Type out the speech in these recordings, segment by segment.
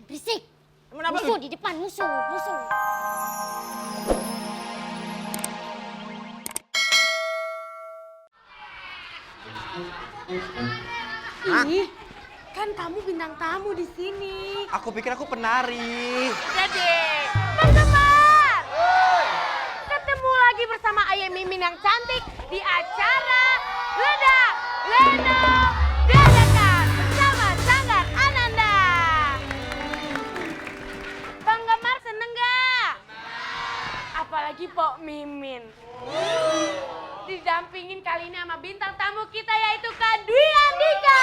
Berisik. Kenapa Musuh di depan, musuh. Ih, kan kamu bintang tamu di sini. Aku pikir aku penari. Jadi, teman-teman, ketemu lagi bersama Ayah Mimin yang cantik di acara Ledak, Leno, Dadakan bersama Sanggar Ananda. Penggemar seneng gak? Apalagi Pok Mimin. Didampingin kali ini sama bintang tamu kita yaitu Kak Dwi Andika.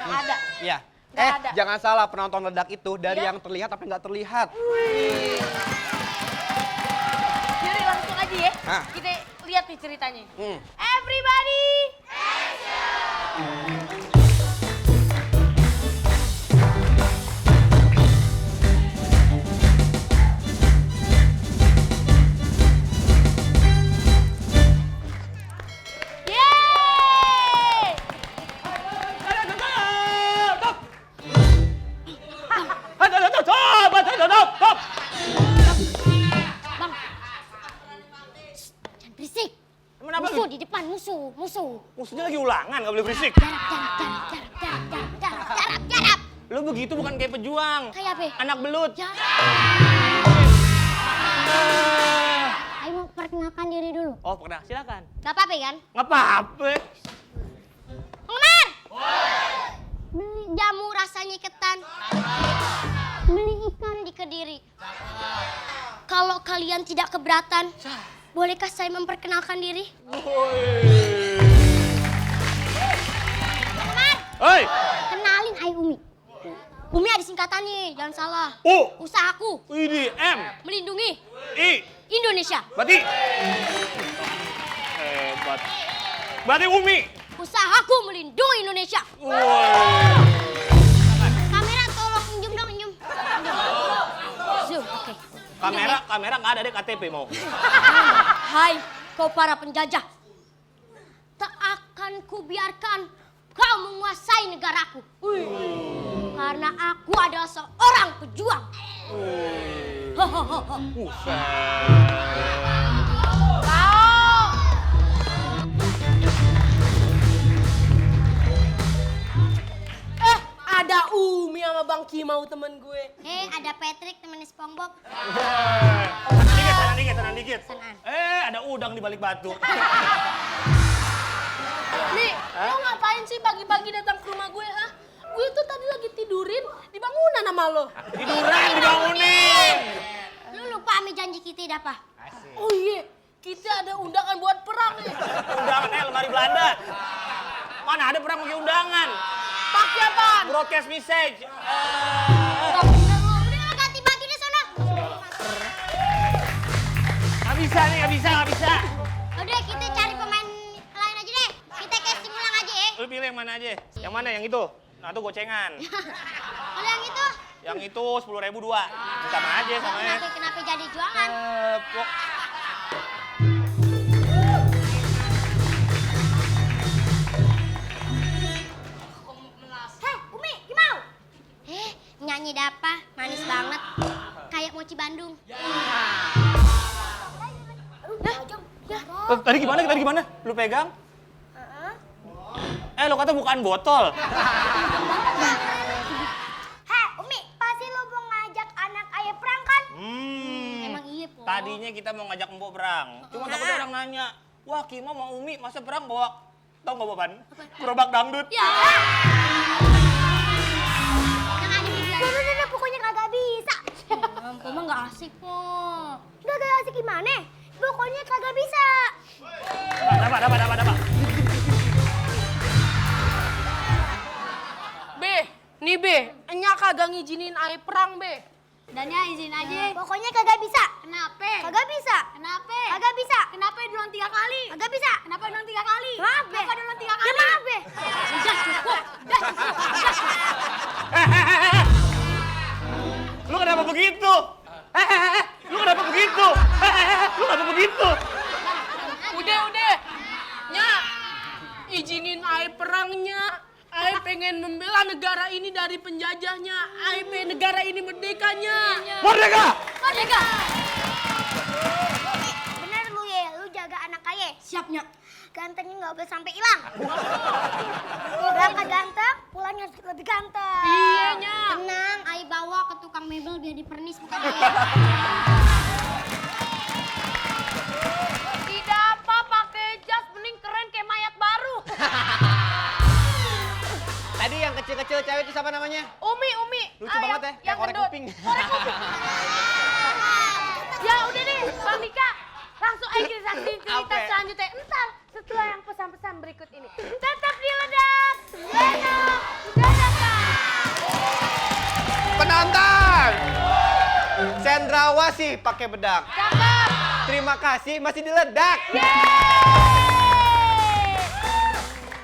Ada. Iya. Nggak ada. Jangan salah, penonton ledak itu dari Iya? yang terlihat tapi nggak terlihat. Jadi langsung aja ya. Hah? Kita lihat nih ceritanya. Hmm. Everybody. Yeay! Bang. Jangan berisik. Kenapa Musuh lu? di depan, musuh. Musuhnya lagi ulangan, nggak boleh berisik. Jarak. Lu begitu bukan kayak pejuang. Kayak apa? Anak belut. Jarak. Ayo mau perkenalkan diri dulu. Oh, pernah. Silakan. Gak apa-apa kan? Nggak apa-apa. Penggemar! Beli jamu rasanya ketan. Beli ikan di Kediri. Kalau kalian tidak keberatan, bolehkah saya memperkenalkan diri? Penggemar! Hei! Kenalin Ayu Umi. Umi ada singkatannya, jangan salah. Usahaku Ini M. melindungi I. Indonesia. Berarti. Hebat. Berarti Umi. Usahaku melindungi Indonesia. Woi. Kamera tolong injum dong, injum. Zoom, oke. Kamera nggak ada deh, KTP mau. Hai, kau para penjajah. Tak akan kubiarkan kau menguasai negaraku. Karena aku adalah seorang pejuang. Ada Umi sama Bang Kimau temen gue. Ada Patrick temennya SpongeBob. Tenang dikit. Senang. Ada udang di balik batu. Nih, lo ngapain sih pagi-pagi datang ke rumah gue, ha? Gue tuh tadi lagi tidurin di bangunan sama lo. Tiduran dibangunin. Lu lupa sama janji kita apa? Oh iya, kita ada undangan buat perang nih. Undangan lemari Belanda. Mana ada perang pakai undangan? Pakai apaan? Broadcast message. Udah ganti baju deh sana. Nggak bisa. Udah kita cari pemain lain aja deh. Kita casting ulang aja ya. Lu pilih yang mana aja? Yang mana? Yang itu? Nah, itu gocengan. Kalau yang itu, Yang itu 10.000 dua. Sama aja samanya. kenapa jadi jualan? Hei, Umi, gimana? Nyanyi dapa, manis banget. Kayak mochi Bandung. Tadi gimana? Lu pegang? Lo kata bukaan botol. Hei, Umi, pasti lo mau ngajak anak ayah perang kan? Emang iya, Po. Tadinya kita mau ngajak Empok perang. Cuma takutnya orang nanya, wah Kimo sama Umi masa perang bawa, tau gak bapan? Gerobak dangdut. Ya. Yang ada di belakang. Udah, pokoknya kagak bisa. Po mah gak asik, Po. Gak asik gimana? Pokoknya kagak bisa. Dapat. Nih Be, enyak kagak ngizinin air perang Be. Danya izin aja. Pokoknya kagak bisa. Kenapa? Kagak bisa. Kenapa? Kagak bisa. Kenapa duluan 3 kali? Kagak bisa. Kenapa duluan 3 kali? Maaf, Be. Kenapa duluan 3 kali? Maaf, Be. Sudah cukup. Lu kenapa begitu? Lu kenapa begitu? Udah. Nya, izinin Ae perangnya. Ae pengen membela negara ini dari penjajahnya. Ae pengen negara ini merdekanya. Merdeka! Merdeka! Bener lu ya, lu jaga anak Aye. Siapnya. Gantengnya nggak boleh sampai hilang. Berangkat ganteng, pulangnya lebih ganteng. Iyanya. Tenang, Aye bawa ke tukang mebel biar dipernis bukan Aye. Tidak apa pakai jas, mending keren kayak mayat baru. Tadi yang kecil-kecil cewek itu siapa namanya? Umi. Lucu banget ya, kayak korek gendut. kuping. Korek kuping. Ya udah deh, Bang Dika. Langsung aja kita saksiin cerita Apa? selanjutnya. Entar setelah yang pesan-pesan berikut ini. Tetap di Ledak. Lenok. Dadakan. Penonton! Cendrawasih pakai bedak. Cakep. Terima kasih masih diledak.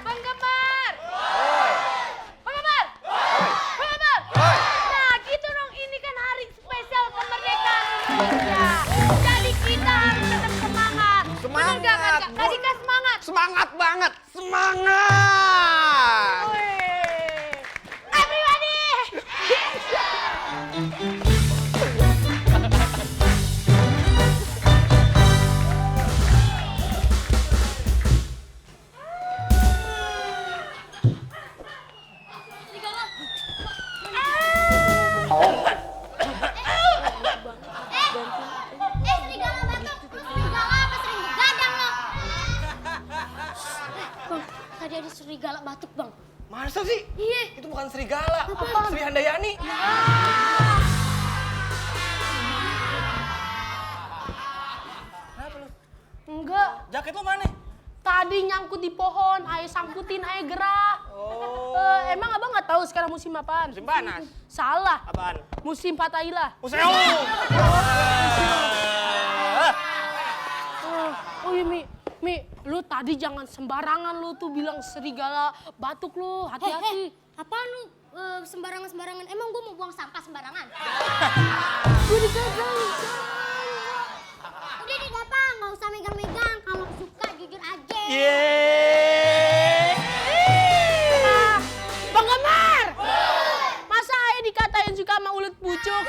Penggemar. Oi. Penggemar. Penggemar. Oi. Nah gitu dong, ini kan hari spesial kemerdekaan Indonesia. Jadi kita harus tetap semangat. Semangat. Bener gak, Kak? Kak Dika semangat. Semangat banget, semangat! Wih. Everybody. Serigala batuk. Serigala apa sering begadang lo? Bang, tadi ada serigala batuk, Bang. Masa sih? Iya. Itu bukan serigala, Sri Handayani. Enggak. Jaket lo mana? Tadi nyangkut di pohon, Ae sangkutin, Ae gerah. Oh. Emang abang nggak tahu sekarang musim apaan? Musim panas. Salah. Apaan? Musim Fatailah. Museo. Oh iya Mi, lu tadi jangan sembarangan lu tuh bilang serigala batuk lu, hati-hati. Apaan lu sembarangan-sembarangan? Emang gua mau buang sampah sembarangan? Gue dikagak. Udah deh, Gampang. Nggak usah megang-megang. Kalau suka, jujur aja. Yeay. Penggemar! Masa Ae dikatain suka sama ulet pucuk?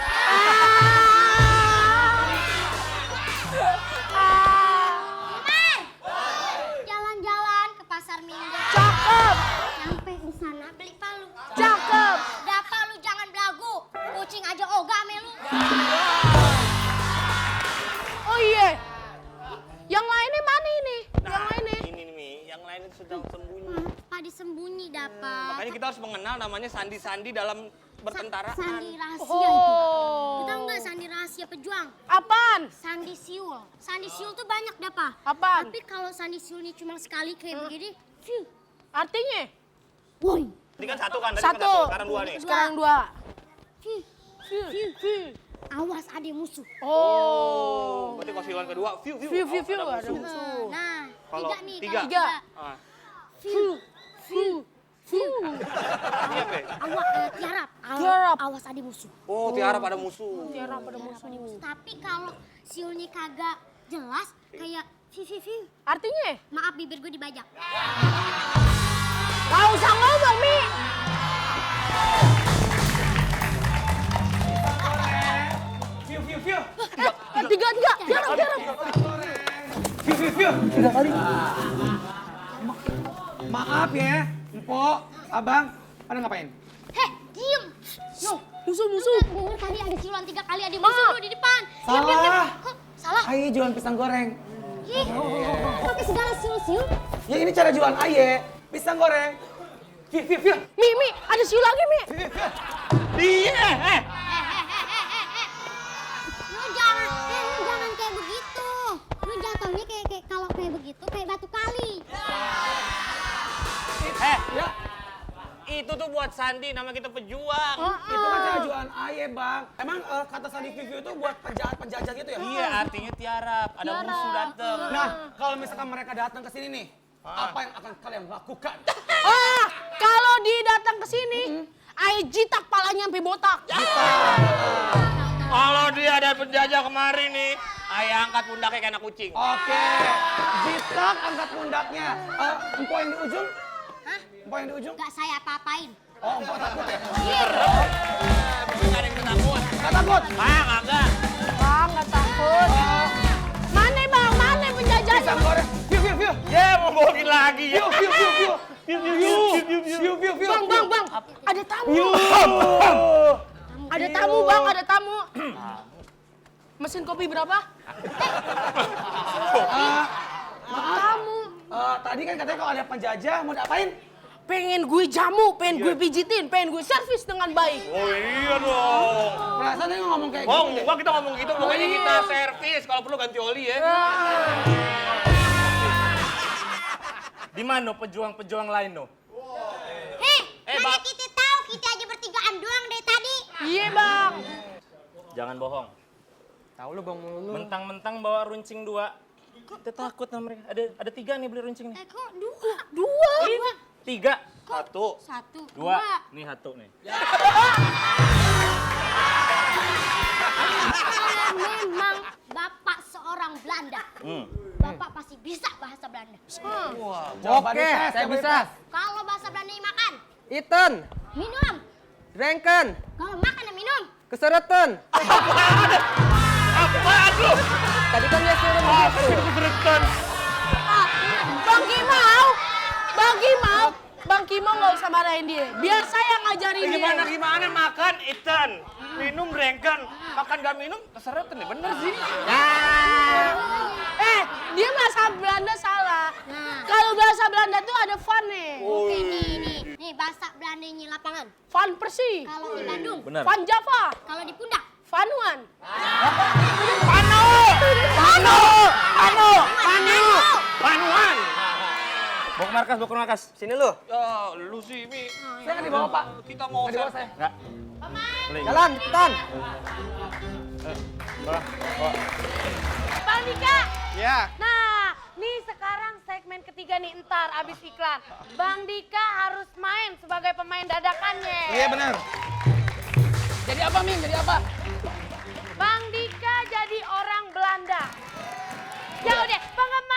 Jalan-jalan ke pasar minggu. Cakep! Sampai di sana beli palu. Cakep! Dapa lu jangan belagu. Kucing aja ogah ame lu. Oh iya. Yang lainnya mana ini? Yang Nah, lainnya? ini nih, Mi. Yang lain itu sedang sembunyi. Pada sembunyi Dapa. Makanya kita harus mengenal namanya sandi-sandi dalam bertentaraan. Sandi rahasia itu. Oh. Kita enggak sandi rahasia pejuang. Apaan? Sandi siul. Sandi siul tuh banyak Dapa. Apaan? Tapi kalau sandi siul ini cuma sekali kayak begini, view. Artinya? Woi. Ini kan satu kan, tadi Satu. kan satu, sekarang dua nih. Sekarang dua. View. Awas ada musuh. Oh. Berarti kalau siulan kedua, view. View, ada ada musuh. musuh. Nah, Kalau tiga nih. tiga. Kalau Tiga. Ah, View. ini apa ya? tiarap. Tiarap. Awas ada musuh. Oh, tiara pada musuh. Tiara pada musuh. Tapi kalau siulnya kagak jelas, kayak view. Artinya? Maaf bibir gue dibajak. Gak usah ngomong, Mi. View. Tiga. Tiarap. View. 3 kali. Maaf ya, Mpok, Abang, pada ngapain? Heh, diem. Yo, musuh. Dengar tadi ada siulan 3 kali, ada musuh lu di depan. Diam. Salah. Hah, salah? Aye jualan pisang goreng. Ih, pakai segala siul-siul. Ya ini cara jualan Aye, pisang goreng. View. Mi, ada siul lagi, Mi. Dia, Lu jangan kayak begitu. Lu jatuhnya kayak kalau kayak begitu kayak batu kali. Ya, itu tuh buat sandi, nama kita pejuang. itu kan cara jualan Aye, Bang. Emang kata Sandi View itu buat penjahat-penjajah gitu ya? Iya, artinya tiarap, ada musuh dateng. Nah, kalau misalkan mereka datang ke sini nih, apa yang akan kalian lakukan? Kalau dia datang ke sini, Ae jitak palanya sampai botak. Kalau dia ada penjajah kemarin nih, Ayah angkat pundaknya kayak anak kucing. Oke. Jitak angkat pundaknya. Empok yang di ujung? Hah? Empok yang di ujung? Gak saya apa-apain. Oh, empok takut ya? Nggak ada yang takut. Nggak takut? Bang, agak. Bang, nggak takut. Mana bang? Mana penjajahnya? Pisang goreng. View. Ya, mau bohongin lagi ya. View. Bang. Ada tamu. Ada tamu bang, ada tamu. Mesin kopi berapa? Tamu. Tadi kan katanya kalau ada penjajah mau diapain? Pengen gue jamu, pengen gue pijitin, pengen gue servis dengan baik. Oh iya dong. Perasaan dia ngomong kayak Bang, gitu. kita ngomong gitu, pokoknya kita servis. Kalau perlu ganti oli ya. Di mana pejuang-pejuang lain no? Mana Bang. kita tahu kita aja bertigaan doang dari tadi. Iya bang. Jangan bohong. Tahu lu bang mulu. Mentang-mentang bawa runcing 2. Kita takut sama mereka. Ada 3 nih beli runcing nih. Kok dua? Dua. 3. Satu. 1, 2. Nih 1 nih. Kalau memang Bapak seorang Belanda, Bapak pasti bisa bahasa Belanda. Oke, saya bisa. Kalau bahasa Belanda makan, Iten, minum. rengken, Kalau makan dan minum. kesereten. Apaan lu? Tadi kan dia suruh begitu. Bang Kimau nggak usah marahin dia. Biar saya ngajarin dia. Gimana makan ikan, minum rengkan, makan gak minum kesereten nih, bener sih. Dia bahasa Belanda salah. Kalau bahasa Belanda tuh ada van nih. Oke, nih bahasa Belandanya lapangan. Van Persie, Kalau di Bandung, Benar. Van Java, kalau di pundak, Vanuan. Panuan. Bawa ke markas. Sini lu. Ya, lu sih, Mi. Saya nggak dibawa pak. Kita mau Nggak dibawa saya. Enggak. Jalan, cepetan. Bang Dika. Ya. Nah, nih sekarang segmen ketiga nih entar abis iklan. Bang Dika harus main sebagai pemain dadakannya. Iya benar. Jadi apa Min? Jadi apa? Bang Dika jadi orang Belanda. Ya udah, penggemar